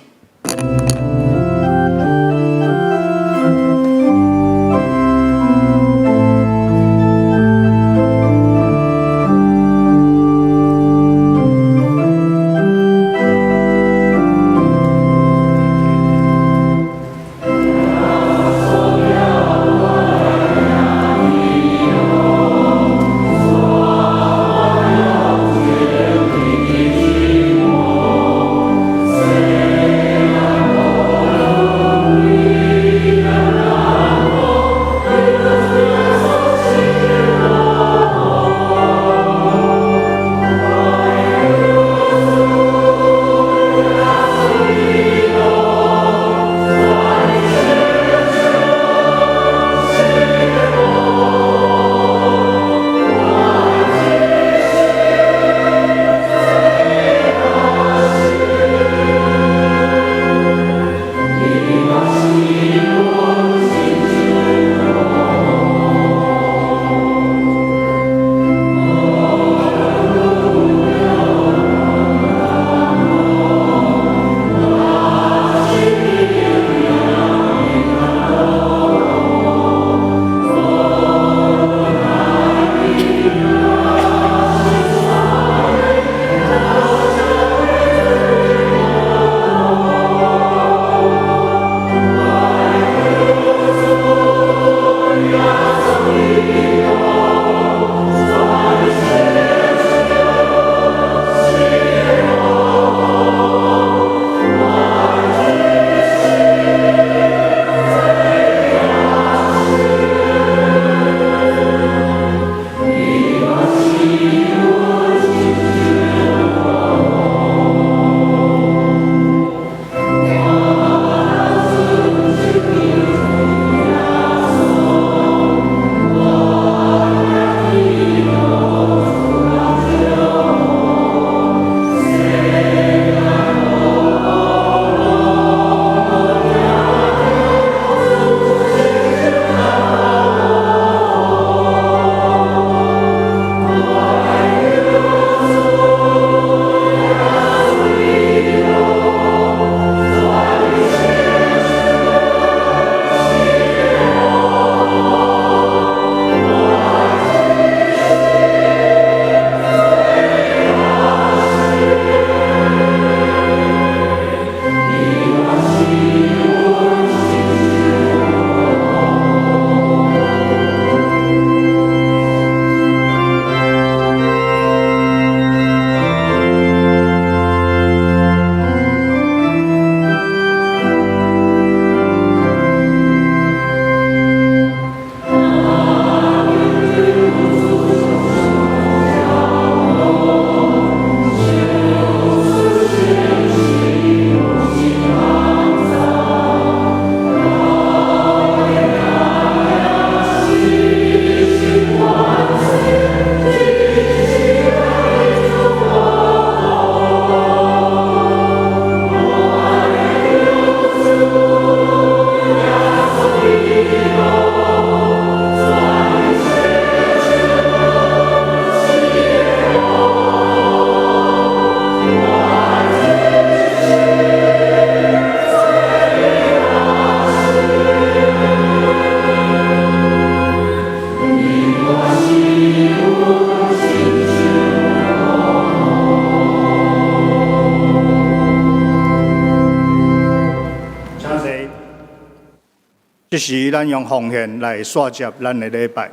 時，咱用奉獻來煞接咱的禮拜。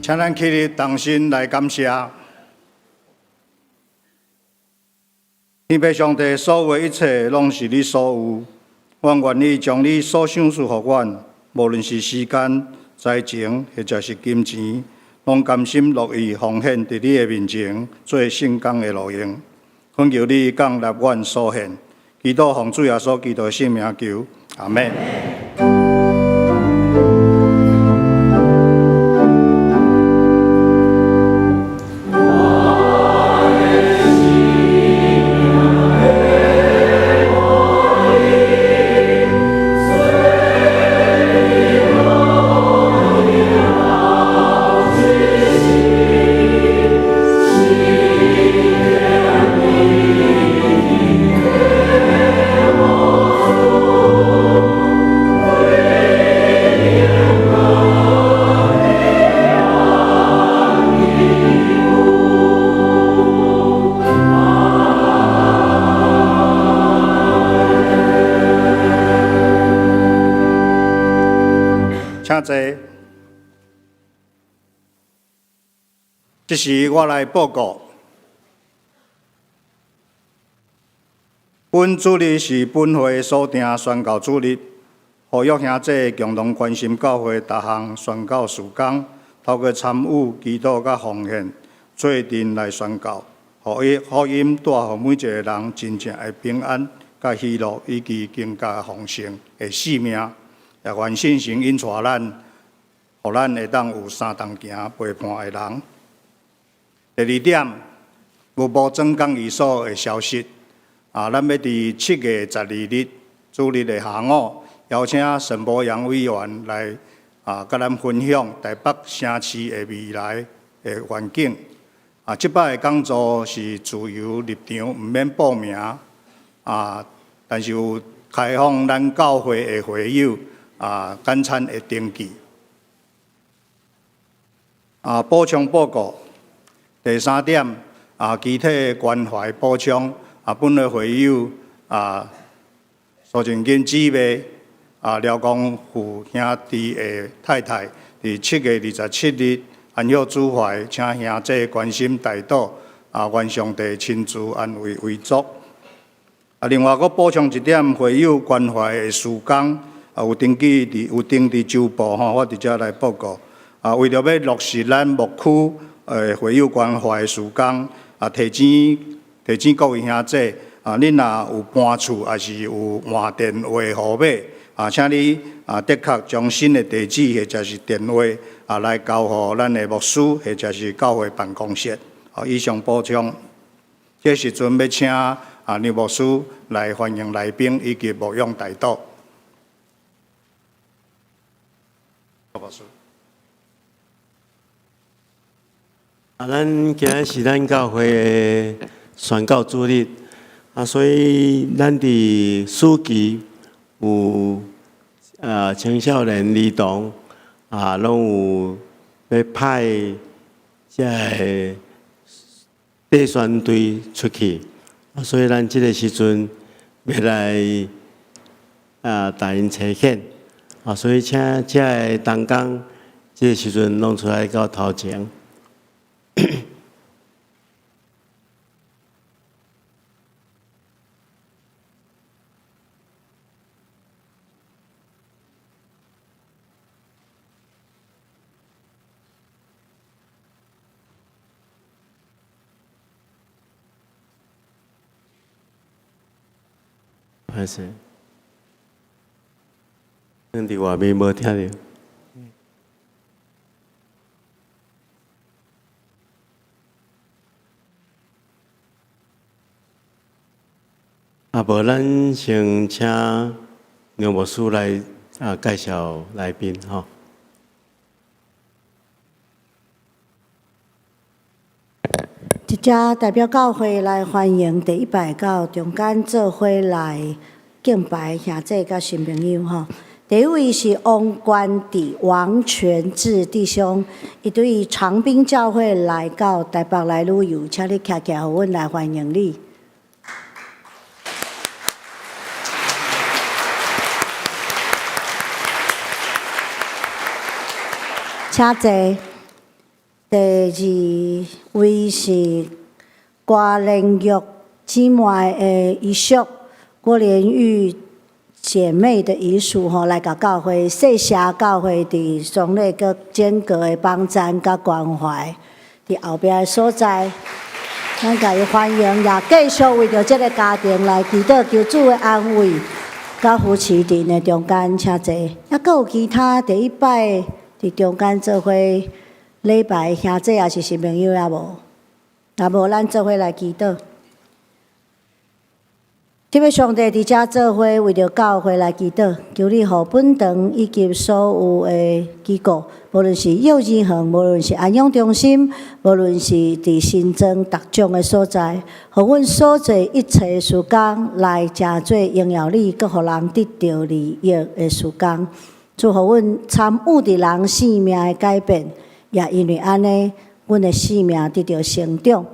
請咱起立同心來感謝。天父上帝，所有的一切攏是你所有，阮願意將你所賞賜予阮，無論是時間、才情或者是金錢，攏甘心樂意奉獻佇你的面前，做聖工的路用。懇求你降納阮所獻，祈禱奉主耶穌基督的聖名求，阿們。請坐。這時我來報告，本主日是本會所定宣教主日，呼籲兄弟共同關心教會逐項宣教事工，透過參與、祈禱佮奉獻，做陣來宣教，予福音帶予每一個人真正的平安、佮喜樂以及更加豐盛的生命。也願聖神引帶咱，予咱會當有相同行陪伴的人。第二點，牛埔專工藝所的消息。啊，咱欲佇7月12日主日的下午，邀請沈博陽委員來啊，佮咱分享台北城市的未來的願景。啊，這擺的講座是自由入場，毋免報名。啊，但是有開放咱教會的會友啊，簡餐的登記。啊，補充報告。第三點，其他的關懷補充，本會會友蘇靜金姊妹，廖光富兄弟的太太，佇7月27日安息主懷，請兄弟關心代禱，願上帝親自安慰遺族。另外，閣補充一點，會友關懷的事工，有登佇週報吼，我佇遮來報告。為著欲落實咱牧區會友關懷的事工，提醒各位兄弟，恁若有搬厝，抑是有換電話號碼，請你的確將新的地址或者是電話來交予咱的牧師或者是教會辦公室。好，以上補充。這時陣欲請梁牧師來歡迎來賓以及牧養代禱。牧師。咱今仔是咱教會的宣教主日，所以咱佇暑期有青少年兒童攏有欲派這个短宣隊出去，所以咱這个時陣欲來帶𪜶差遣，所以請遮个同工這个時陣攏出來到頭前。歹勢，恁佇外面無聽著。無咱先請梁牧師來介紹來賓吼。佇遮代表教會來歡迎第一擺到中間做伙來敬拜兄弟佮新朋友吼。第一位是王冠弟、王全志弟兄，伊對長濱教會來到台北來旅遊，請你徛起來，予阮來歡迎你。請坐。第二位是郭連玉姊妹的遺屬，郭連玉姐妹的遺屬吼，來共教會，謝謝教會佇喪禮閣整個的幫贊佮關懷，佇後壁的所在，咱共伊歡迎，也繼續為著這个家庭來祈禱，求主的安慰佮扶持佇𪜶的中間，請坐。猶閣有其他第一擺佇中間做伙禮拜兄弟抑是新朋友猶無？若無，咱做伙來祈禱。特別上帝佇遮做伙為著教會來祈禱，求你予本堂以及所有的機構，無論是幼兒園，無論是安養中心，無論是佇新莊逐種的所在，予阮所做一切事工來成做榮耀你，閣予人得著利益的事工。主予阮參與佇人生命的改變，也因為按呢，阮的生命得著成長。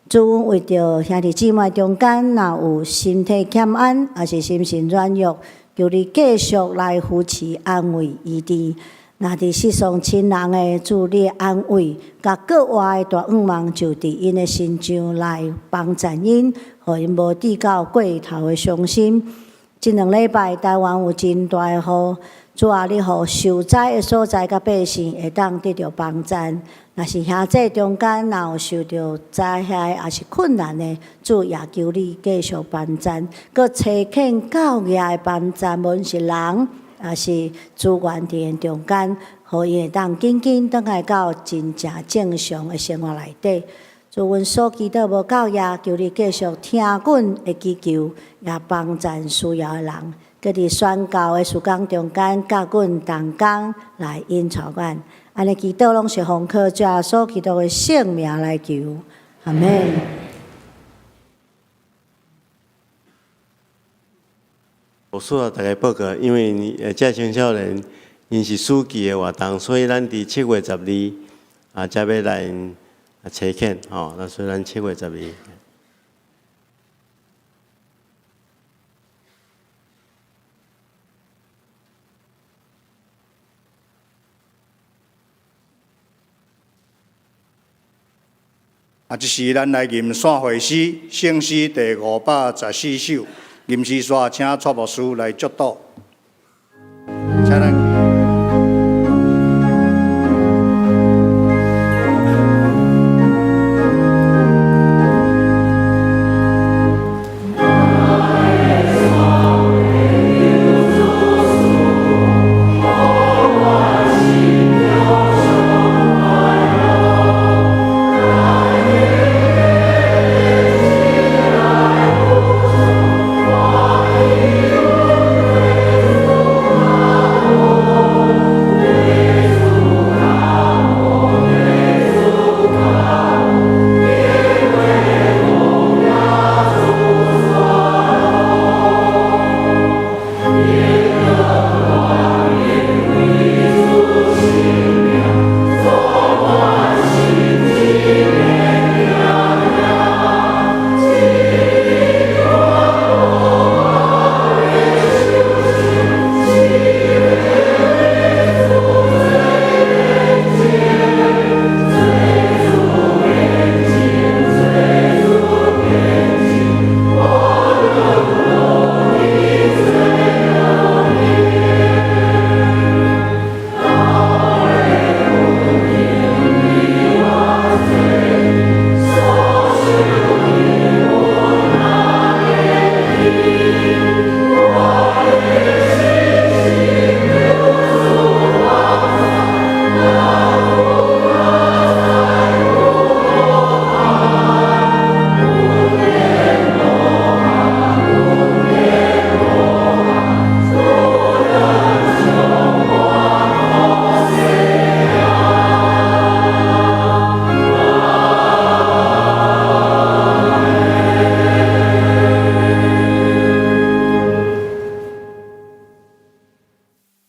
主，阮為著兄弟姊妹中間，若有身體欠安，抑是心神軟弱，求你繼續來扶持、安慰、醫治。若佇失喪親人的，主你安慰，共閣外的大向望，就佇𪜶的身上來幫贊𪜶，予𪜶無至到過頭的傷心。這兩禮拜台灣有真大的雨，主啊，你予受災的所在佮百姓會當得著幫贊。若是兄弟中間若有受著災害，抑是困難的，主也求你繼續幫贊，閣差遣教業的幫贊，無論是人抑是資源佇𪜶中間，予𪜶會當緊緊轉來到真正正常的生活內底。主，阮所祈禱無夠額，求你繼續聽阮的祈求，也幫贊需要的人。閣佇宣教的事工中間，佮阮同工來引導阮。按呢祈禱攏是奉靠主耶穌基督的聖名來求，阿們。我需要大家報告，因為這青少年𪜶是暑期的活動，所以咱佇7月12才欲來差遣吼，那所以咱7月12。啊，這時咱來吟散會詩，聖詩第514首，吟詩煞請蔡牧師來祝禱，請咱。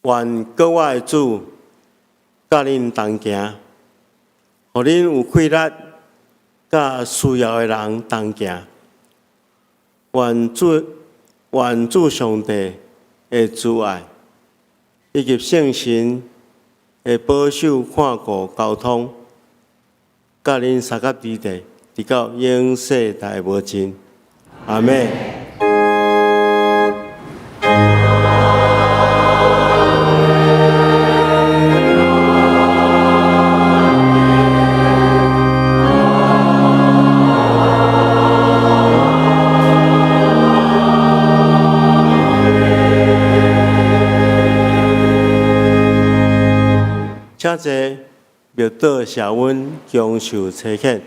願閣我的主佮恁同行，予恁有氣力，佮需要的人同行。願主願主上帝的慈愛，以及聖神的保守看顧交通，佮恁相佮佇地，直到永世代無盡。阿們。請坐，默禱謝阮享受差遣。